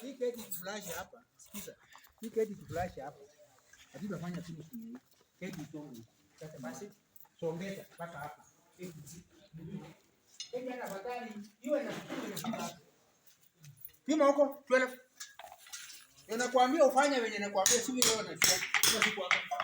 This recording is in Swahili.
Hii keki ikiflash hapa, sikiza. Hii keki ikiflash hapa. Hatutafanya finishing hii. Keki isonge. Sasa basi songeza mpaka hapa. Keki. Keki hata afadhali iwe na inafika hapa. Pima huko 12. Nakwambia ufanye venye nakwambia, si vile wewe unajua. Kila siku hapa.